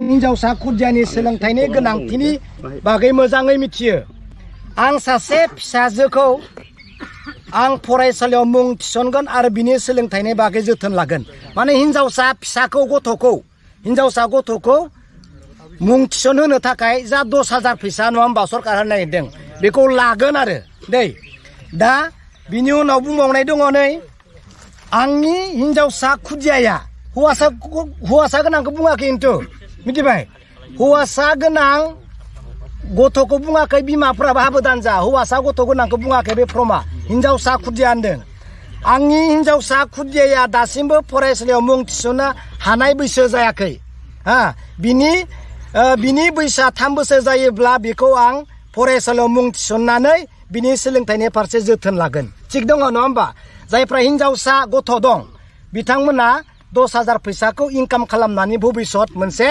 हिनजावसा खुदियानि सोलोंथाइनि गोनांथिनि बागै मोजाङै मिथियो। आं सासे फिसाजोखौ आं फरायसालियाव मुं थिसनगोन आरो बिनि सोलोंथाइनि बागै जोथोन लागोन। माने हिनजावसा फिसाखौ हिनजावसा गथ'खौ मुं थिसनहोनो थाखाय जा 10,000 फैसा नङा होमबा सरकार होनो नागिरदों बेखौ लागोन आरो दै। दा बिनि उनाव बुंबावनाय दङ नै आंनि हिनजावसा खुदियाया हौवासा गोनांखौ बुङाखै खिन्थु मिथिबाय। हौवासा गोनां गथ'खौ बुङाखै बिमाफ्राबो हाबोदान जा हौवासा गथ' गोनांखौ बुङाखै बे फ्रमा हिनजावसा खुदिया होनदों। आंनि हिनजावसा खुदियाया दासिमबो फरायसालियाव मुं थिसननो हानाय बैसो जायाखै। बिनि बैसोआ 3 बोसोर जायोब्ला बेखौ आं फरायसालियाव मुं थिसननानै बिनि सोलोंथाइनि फारसे जोथोन लागोन। थिग दङ नङा होमबा। जायफ्रा हिनजावसा गथ' दं बिथांमोना 10,000 फैसाखौ इनकाम खालामनानै भबिष्यत मोनसे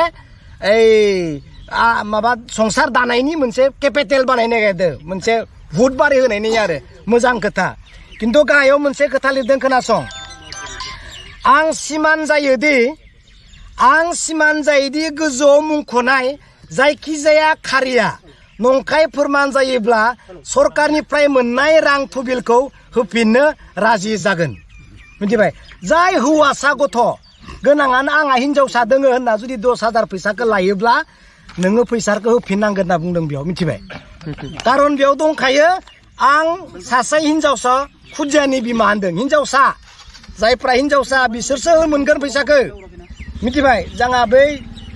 माबा संसार दानायनि मोनसे केपिटेल बानायनो नागिरदों मोनसे भुट बारि होनायनि आरो मोजां खोथा। खिन्थु गाहायाव मोनसे खोथा लिरदों खोनासं। आं सिमान जायोदि गोजौआव मुंख'नाय जायखिजाया खारिया नंखाय फोरमान जायोब्ला सरकारनिफ्राय मोननाय रां थुबिलखौ होफिननो राजि जागोन। मिथिबाय। जाय हौवासा गथ' गोनाङानो आंहा हिनजावसा दोङो होनना जुदि 10,000 फैसाखौ लायोब्ला नोङो फैसाखौ होफिननांगोन होनना बुंदों बेयाव मिथिबाय। कारन बेयाव दंखायो आं सासे हिनजावसा खुदियानि बिमा होनदों। हिनजावसा जायफ्रा हिनजावसा बिसोरसो मोनगोन फैसाखौ मिथिबाय। जोंहा बै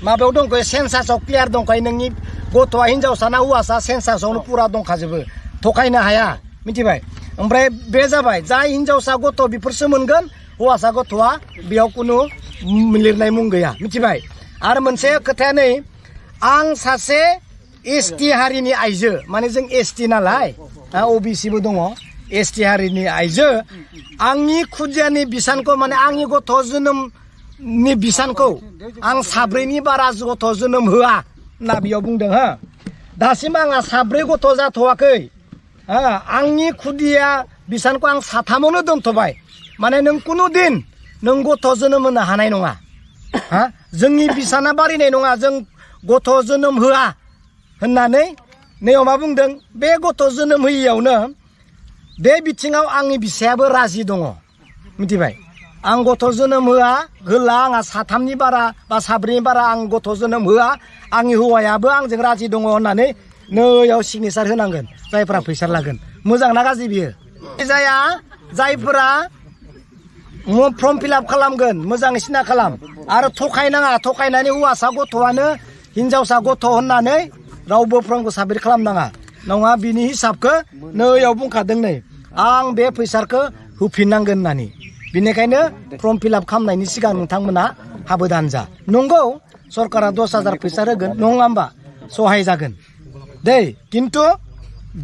माबायाव दंखायो सेन्सासाव क्लियार दंखायो नोंनि गथ'आ हिनजावसा ना हौवासा सेन्सासावनो पुरा दंखाजोबो थगायनो हाया मिथिबाय। ओमफ्राय बे जाबाय जाय हिनजावसा गथ' बेफोरसो मोनगोन हौवासा गथ'आ बेयाव खुनु लिरनाय मुं गैया मिथिबाय। आरो मोनसे खोथाया नै आं सासे ST हारिनि आइजो माने जों ST नालाय OBCबो दङ ST हारिनि आइजो आंनि खुदियानि बिसानखौ माने आंनि गथ' जोनोमनि बिसानखौ आं 4नि बारा गथ' जोनोम होआ होनना बेयाव बुंदों। दासिम आंहा 4 गथ' जाथ'वाखै। आंनि खुदिया बिसानखौ आं 3आवनो दोनथ'बाय। माने नों कुनु दिन नों गथ' जोनोम होनो हानाय नङा। जोंनि बिसाना बारिनाय नङा जों गथ' जोनोम होआ होननानै नैयाव मा बुंदों बे गथ' जोनोम होयियावनो बे बिथिङाव आंनि बिसायाबो राजि दङ मिथिबाय। आं गथ' जोनोम होला आंहा 3नि बारा बा 4नि बारा आं गथ' जोनोम होआ आंनि हौवायाबो आंजों राजि दङ होननानै नैयाव सिगनेसार होनांगोन जायफ्रा फैसा लागोन। मोजां ना गाज्रि बियो? जायफोरा फर्म फिलआप खालामगोन मोजाङै सिना खालाम आरो थगायनाङा। थगायनानै हौवासा गथ'आनो हिनजावसा गथ' होननानै रावबो फर्मखौ साबमिट खालामनाङा नङा। बिनि हिसाबखौ नैयाव बुंखादों नै आं बे फैसाखौ होफिननांगोन होननानै। बेनिखायनो फर्म फिलआप खालामनायनि सिगां नोंथांमोना हाबोदान जा। नंगौ सरकारा 10,000 फैसा होगोन नङा होमबा सहाय जागोन दै। खिन्थु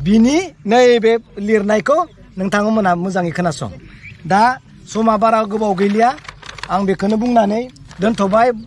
बिनि नैबे लिरनायखौ नोंथांमोना मोजाङै खोनासं। दा समा बारा गोबाव गैलिया आं बेखौनो बुंनानै दोनथ'बाय।